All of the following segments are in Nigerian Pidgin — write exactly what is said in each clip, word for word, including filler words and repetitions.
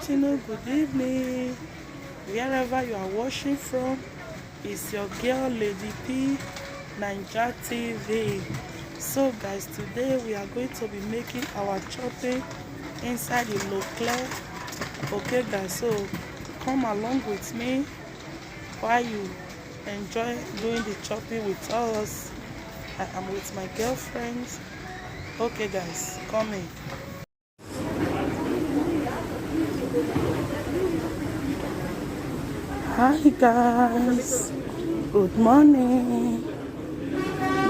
Good evening, wherever you are watching from. It's your girl Lady P, Naija T V. So guys, today we are going to be making our chopping inside the Leclerc. Okay guys, so come along with me while you enjoy doing the chopping with us. I am with my girlfriend. Okay guys, come in. Hi guys, good morning.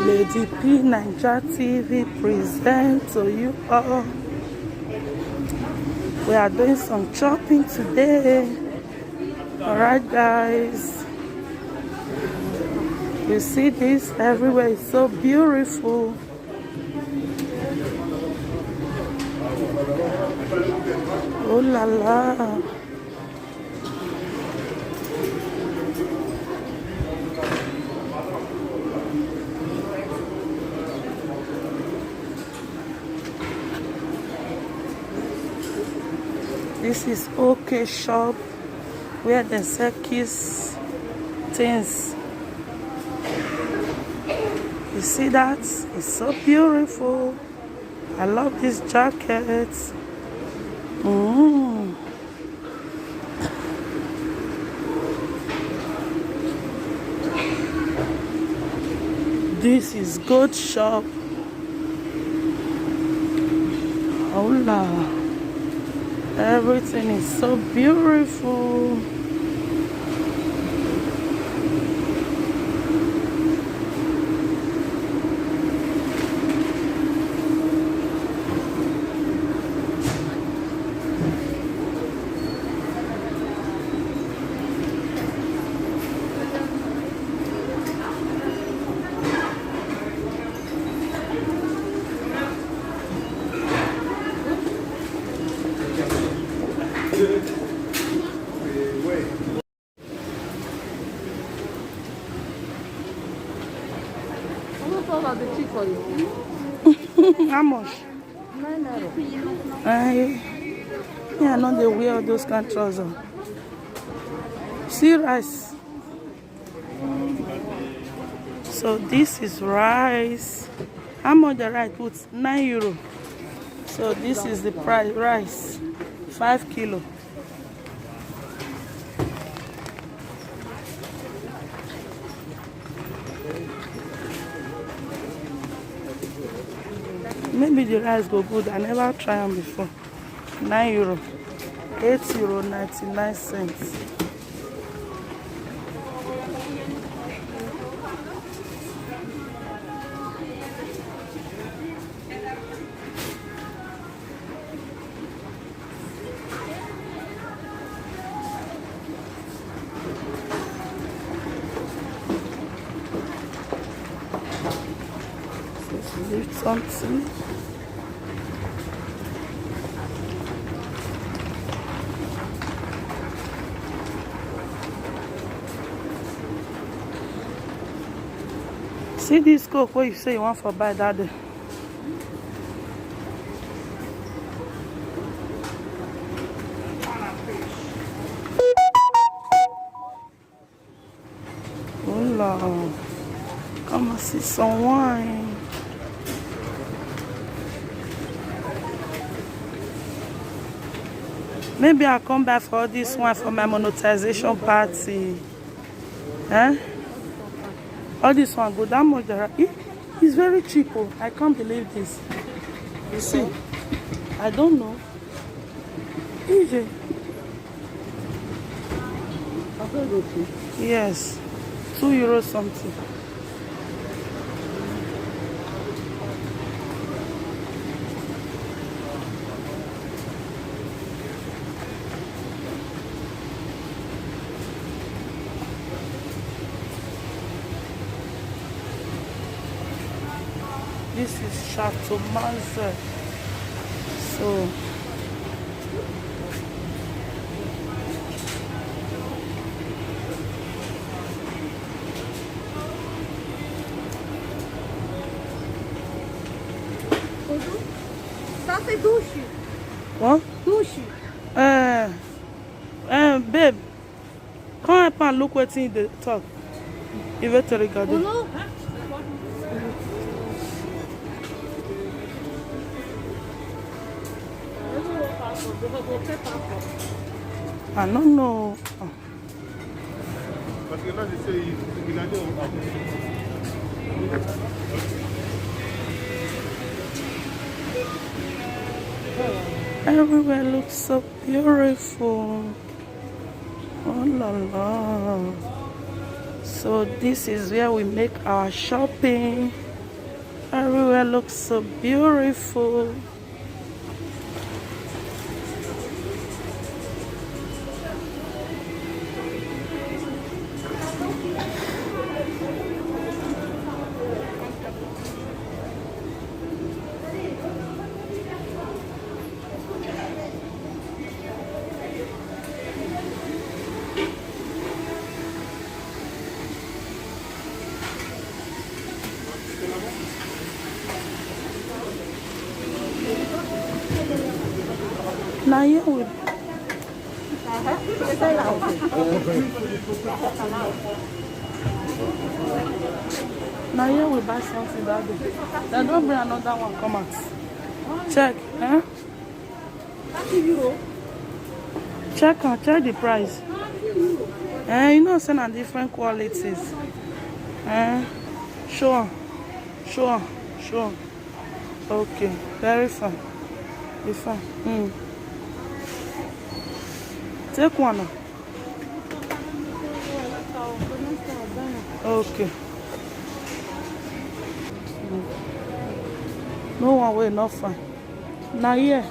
Lady P Naija T V present to you all. We are doing some chopping today. All right guys, you see this everywhere. It's so beautiful. Oh la la. This is OK Shop, where they sell kids things. You see that? It's so beautiful. I love this jacket. Mm. This is Goat Shop. Hola. Everything is so beautiful. How much? I, yeah, I know they wear all those kind of trousers. See rice. So this is rice. How much the rice put? Nine euro. So this is the price, rice, five kilo. Maybe the rice go good. I never try am before. Nine euro, eight euro ninety-nine cents. Something. See this Coke where you say you want for buy that day. Hola. Come and see some wine. Maybe I come back for this one for my monetization party. Eh? All this one go down much. It's very cheap. Oh. I can't believe this. You see, I don't know. Easy. Yes, two euro something. This is Chateau Manzel. So Ça, c'est douche. What? Douche. Uh, Babe, come help and look wetin e dey talk. Ivetori Gade. I no know. Everywhere looks so beautiful. Oh la la. So this is where we make our shopping. Everywhere looks so beautiful. Na here we na here we buy something that day. Dem don bring another one come out. Check, eh? Check am, check the price. Eh, you know say na different qualities. Eh, show am, show am, show am. Okay, very fine. It's fine. Mm. Take one now. Okay. No one wey no fine. Na here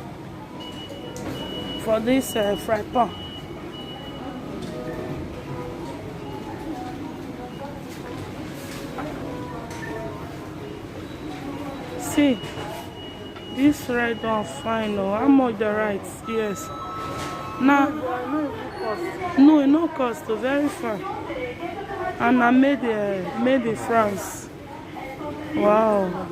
for this uh, fry pan. See, this red one fine. Oh, how much the right? Yes. Now, no, e no cost. Oh, very fine. And I made uh, made in France. Wow.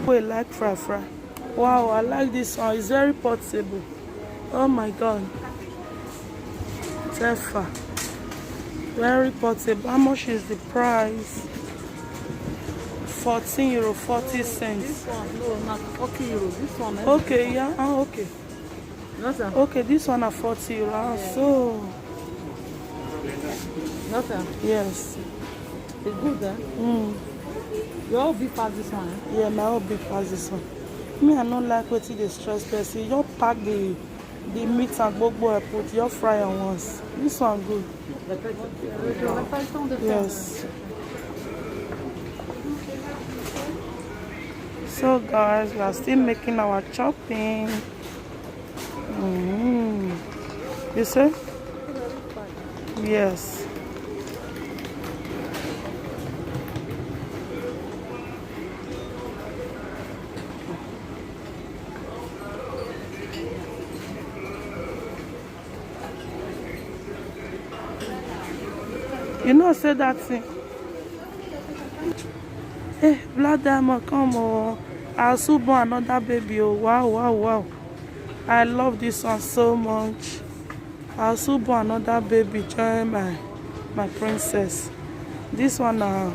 We like fry fry. Wow, I like this one. It's very portable. Oh my God. Tefa. Very portable. How much is the price? Fourteen euro, forty cents. This one, no, not forty euro. This one, eh? Okay, yeah. Ah, okay. No, sir. Okay, this one na forty euro. Ah, so. No, sir. Yes. It's good, eh? Mm. Your own big pass this one, eh? Yeah, my own big pass this one. Me, I no like wetin dey stress person. You just pack the the meat and gbogbo, I put, you just fry am once. This one good. Yes. So guys, we are still making our chopping. Mm. You see? Yes. You know, say that thing. Hey, Black Diamond, come on. I also born another baby. Oh, wow, wow, wow. I love this one so much. I also born another baby. Join my my princess. This one now.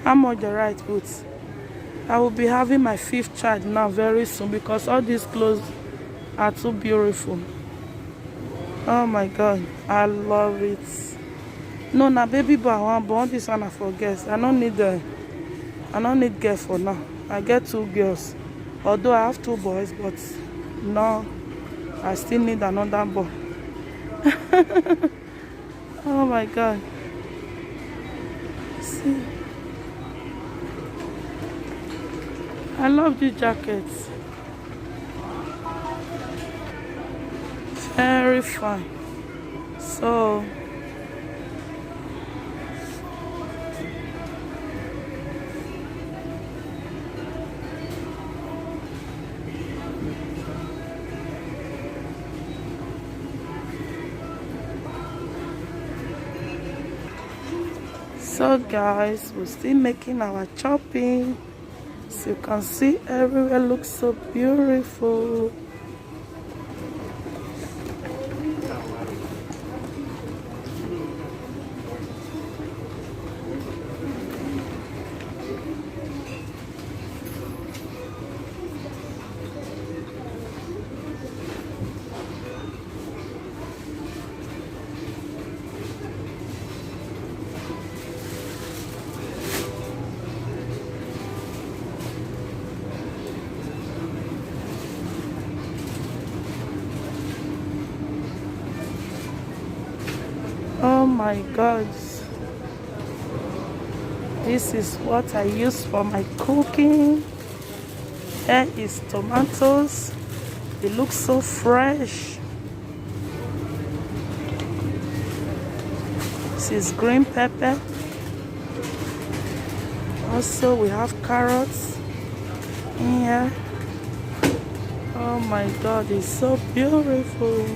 How much the right put? I will be having my fifth child now very soon because all these clothes are too beautiful. Oh my God, I love it. No, na baby boy I want, but this one I forget. I don't need the, I don't need girl for now. I get two girls. Although I have two boys, but no, I still need another boy. Oh my God. See. I love this jacket. Very fine. So, So guys, we're still making our chopping. As you can see, everywhere looks so beautiful. Oh my God. This is what I use for my cooking. Here is tomatoes. It looks so fresh. This is green pepper. Also, we have carrots in here. Oh my God, it's so beautiful.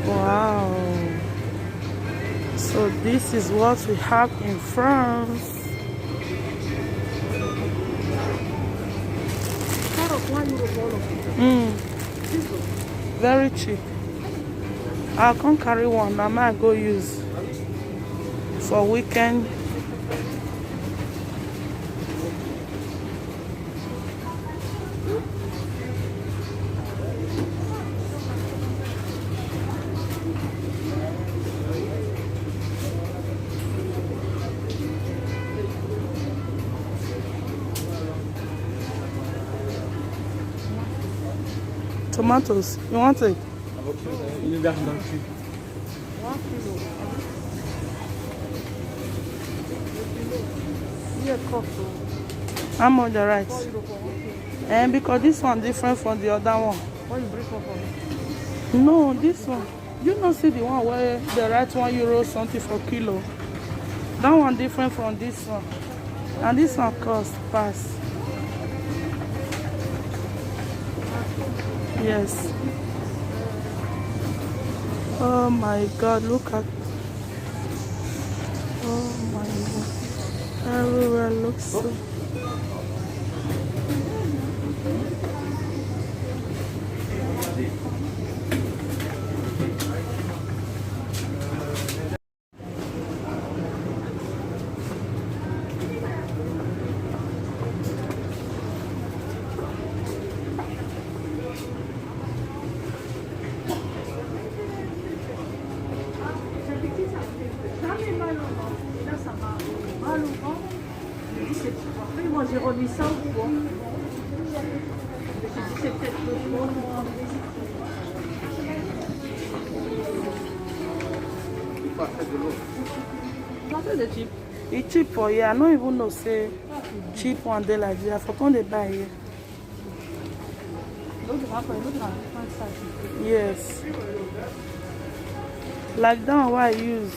Wow. So this is what we have in France. Mm. Very cheap. I can't carry one. I might go use for weekend. Tomatoes, you want it? Une version dans le cul. How much the rice? And because this one different from the other one. What you bring for me? No, this one. You know, see the one where the right one euro something for kilo. That one different from this one. And this one cost pass. Yes. Oh my God, look at, oh my God. Everywhere looks so. Après, moi, j'ai remis ça au four. J'ai dit, c'est peut-être le four. It's cheap for here. I no even know say cheap one dey like this. I for come dey buy here. Yes. Like that one wey I use.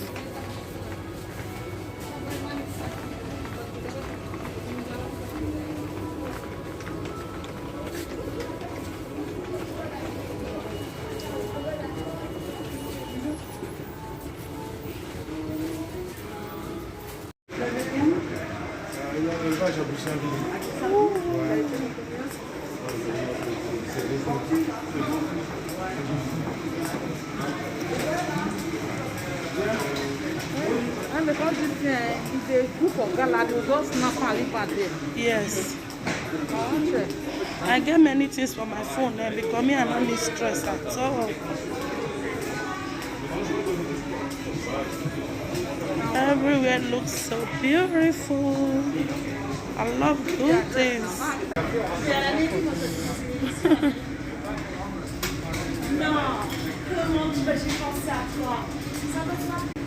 And because this thing, eh, is a group of gala, they just snap and leave am there. Yes. I get many things for my phone, eh, because me, I no need stress at all. Everywhere looks so beautiful. I love good things. Non, comment tu vas, j'ai pensé à toi. Ça va, ça va.